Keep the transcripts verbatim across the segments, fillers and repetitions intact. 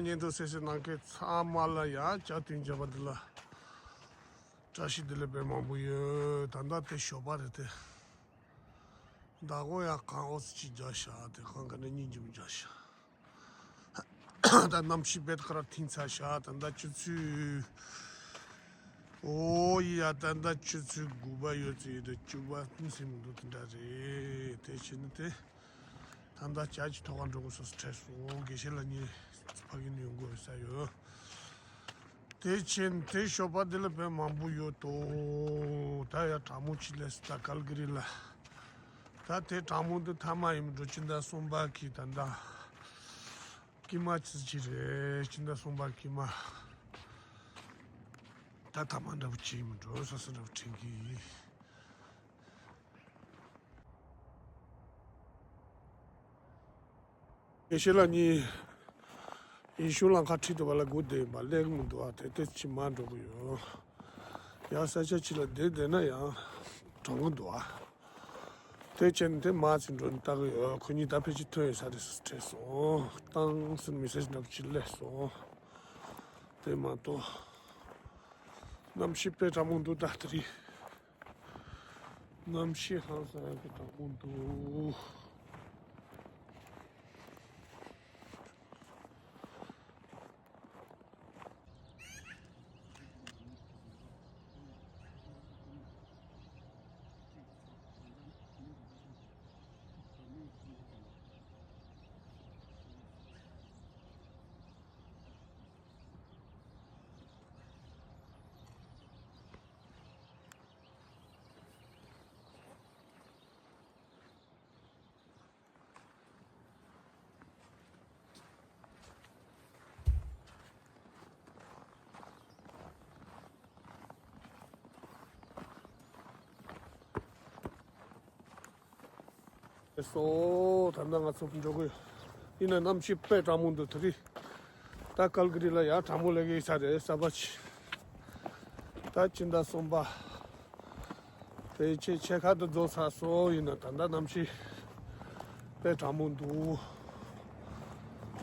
བརྙན་ཐུང་གསན་གཟིགས་གནང་མཁན་ཚང་མ་ལ་ཡང་བཅའ་སྟོན་བྱས་པ་འདི་ལ་བཀྲ་ཤིས་བདེ་ལེགས་དཔེ་མང་པོ་ཡོད། ད་ལྟ་དེ་ཞོགས་པ་རེད་དེ། མདང་དགོང་ཡང་གངས་ཨོ་ཙི་ཅིག་རྒྱག་ཤག་དེ་གངས་ག་འདྲ་སྙིང་རྗེ་མོ་རྒྱག་ཤག་ད་གནམ་གཤིས་དཔེ་ཁ་ར་ཐིང་ཚ་ཤག་ད་ལྟ་ཆུ་ཚོད། ཨོ་ཡ། ད་ལྟ་ཆུ་ཚོད་དགུ་པ་ཡོད་ཚེ་ཡོད་དོ། བཅུ་པ་ཟིན་མི་འདུག་དེ་འདྲ་རེད། དེ་བྱས་ནས་དེ་ད་ལྟ་ཇ་ཅིག་འཐུང་ག་འགྲོ་དགོས་བསམ་དྲན་སོང་། དགེ་བཤེས་ལགས་གཉིས་ཕ་གི་ནས་ཡོང་དགོས་ཡོད་ས་ཡོད། དེ་བྱས་ནས་དེ་ཞོགས་པ་འདི་ལ་དཔེ་མང་པོ་ཡོད་དོ། ད་ཡ་གྲང་མོ་ཅིག་སླེབས་སོང་ད་ཀལ་གི་རི་ལ། ད་དེ་གྲང་མོ་འདི་ཐ་མ་ཡིན་མི་འགྲོ། སྤྱི་ཟླ་གསུམ་པ་གི་ད་ལྟ་སྐྱིད་མ་ཅིག་ཅིག་རེད། སྤྱི་ཟླ་གསུམ་པ་སྐྱིད་མ། ད་ཐ་མ་འདྲ་པོ་ཅིག་ཡིན་མི་འགྲོ་བསམ་བསམ་འདྲ་པོ་དྲན་གི་ཡིན། དགེ་བཤེས་ལགས་གཉིས་ཡེ་ཤུ་ལམ་ཁ་ཁྲིད་དུ་བ་ལ་སྒུག་བསྡད་ཡིན་པ་སླེབས་ཀྱི་མི་འདུག་ཨ། དེ་དེ་ཕྱི་མར་འགྲོ་གི་ཡོད། ཡང་ས་ཆ་ཅིག་ལ་བསྡད་བསྡད་ན་ཡང་གྲང་གི་འདུག་ཨ། དེ་བྱས་ནས་དེ་མར་ཅིག་འགྲོ་ནས་ལྟ་གི་ཡོད། ཁོ་གཉིས་ད་ཕལ་ཆེར་ཐོན་ཡོད་ས་རེད་ཟེར་དྲན་སོང་། བཏང་ཟེར་མི་སེ་ཇི་འདྲ་པོ་ཅིག་སླེབས་སོང་། དེ་མ་གཏོགས་གནམ་གཤིས་དཔེ་གྲང་མོ་འདུག་ད་དེ་རིང་། གནམ་གཤིས་ཧང་སང་གི་གྲང་མོ་འདུག་སོ། ད་ལྟ་ང་ཚོ་འགྲོ་གི་ཡོད། ཡིན་ན་གནམ་གཤིས་དཔེ་གྲང་མོ་འདུག་དེ་རིང་། ད་ཀལ་གི་རི་ལ་ཡ་གྲང་མོ་སླེབས་ཀྱི་ས་རེད་གསར་པ་ཅིག་ད་སྤྱི་ཟླ་གསུམ་པ། དེ་ཆེ་ཆེ་ཁ་དུ་རྫོགས་ཚར་སོང་། ཡིན་ན་ད་ལྟ་གནམ་གཤིས་དཔེ་གྲང་མོ་འདུག་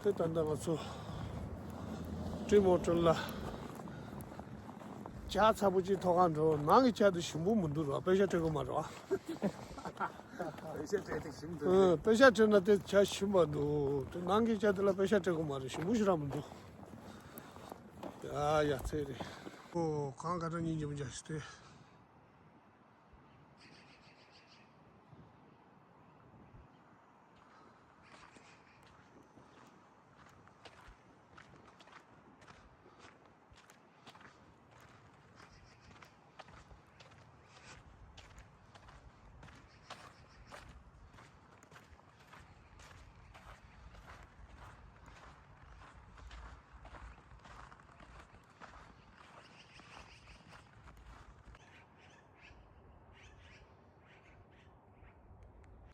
དེ་ད་ལྟ་ང་ཚོ་ཊི་མོ་ཊོན་ལ་ཇ་ཚ་པོ་ཅིག་འཐུང་ག་འགྲོ། ནང་གི་ཇ་དེ་ཞིམ་པོ་མི་འདུག་ར། པེ་ཤ་སྤྲད་དགོས་མ་རེད་བ། པེ་ཤ་སྤྲད་དེ་ཞིམ་འདུག་ཨ། པེ་ཤ་སྤྲད་ན་དེ་ཇ་ཞིམ་པ་འདུག་དེ་ནང་གི་ཇ་དེ་ལ་པེ་ཤ་སྤྲད་དགོས་མ་རེད། ཞིམ་པོ་ཞིག་རང་མི་འདུག་ཡ་ཡ་ཚེ་རེད། ཨོ་གངས་ག་འདྲ་སྙིང་རྗེ་མོ་རྒྱག་ཤག་དེ།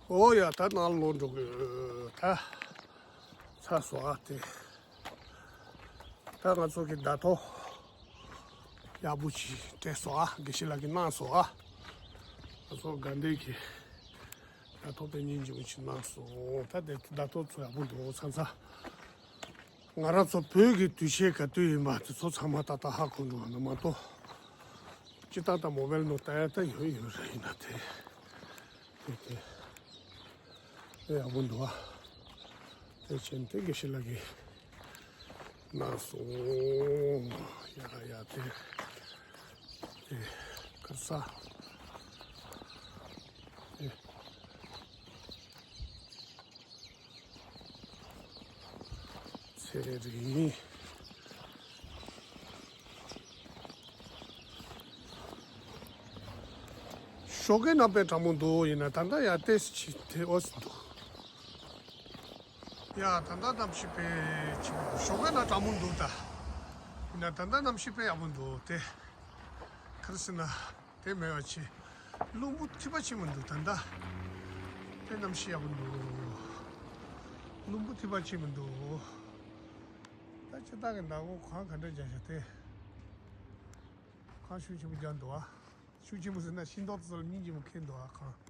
ཨོ་ཡ། ད་ནང་ལོག་འགྲོ་གི་ཡོད། ད་ཚར་སོང་ཨ། དེ་ད་ང་ཚོ་གི་ཟླ་ཐོ་ཡག་པོ་ཞིག་སྤྲད་སོང་ཨ། དགེ་བཤེས་ལགས་ཀྱིས་གནང་སོང་ཨ། ང་ཚོ་དགའ་ལྡན་གྱི་ཟླ་ཐོ་དཔེ་སྙིང་རྗེ་མོ་ཞིག་གནང་སོང་། ད་དེ་ཟླ་ཐོ་ཚོ་ཡག་པོ་འདུག་ཚང་ཚང་། ང་རང་ཚོ་བོད་ཀྱི་དུས་ཆེན་ག་དུས་ཡིན་པ་དེ་ཚོ་ཚང་མ་ཏག་ཏག་ཧ་གོ་འགྲོ་བ་ན་མ་གཏོགས། སྤྱིར་བཏང་ད་མོ་བེལ་ནང་ལྟ་ཡ་ད་ཡོད་ཡོད་རེད། ཡིན་ན་དེ་དེ་དེ་དེ་ཡག་པོ་འདུག་ཨ། དེ་བྱས་ནས་དེ་དགེ་བཤེས་ལགས་ཀྱིས་གནང་སོང་། ཡ་ཡ་དེ་དེ་གར་ས་དེ། ཚེ་རིང་། ཞོགས་ཀས་ན་དཔེ་གྲང་མོ་འདུག་ཡིན་ན་ད་ལྟ་ཡ་ཏེས་ཆི་དེ་འོ་སི་འདུག་ཡ་ད་ལྟ་གནམ་གཤིས་དཔེ་ཆི་མོ་འདུག་ཞོགས་ཀས་ན་གྲང་མོ་འདུག་ད་ཡིན་ན་ད་ལྟ་གནམ་གཤིས་དཔེ་ཡག་པོ་འདུག་དེ་ཁར་སི་ན། དེ་མེད་པ་ཆེ། རླུང་བུ་ཐིགས་པ་ཆེ་མི་འདུག་ད་ལྟ། དཔེ་གནམ་གཤིས་ཡག་པོ་འདུག་རླུང་བུ་ཐིགས་པ་ཆེ་མི་འདུག་ད་ལྕགས་ཐག་གི་མདའ་དགོང་གངས་ག་འདྲ་རྒྱག་ཤག་དེ། གངས་ཤུགས་ཆེན་པོ་རྒྱག་འདུག་ཨ། ཤུགས་ཆེན་པོ་ཟེར་ན་ཤིང་ཏོག་ཚོ་ལ་སྙིང་རྗེ་མོ་ཁེལ་འདུག་ཨ། གངས་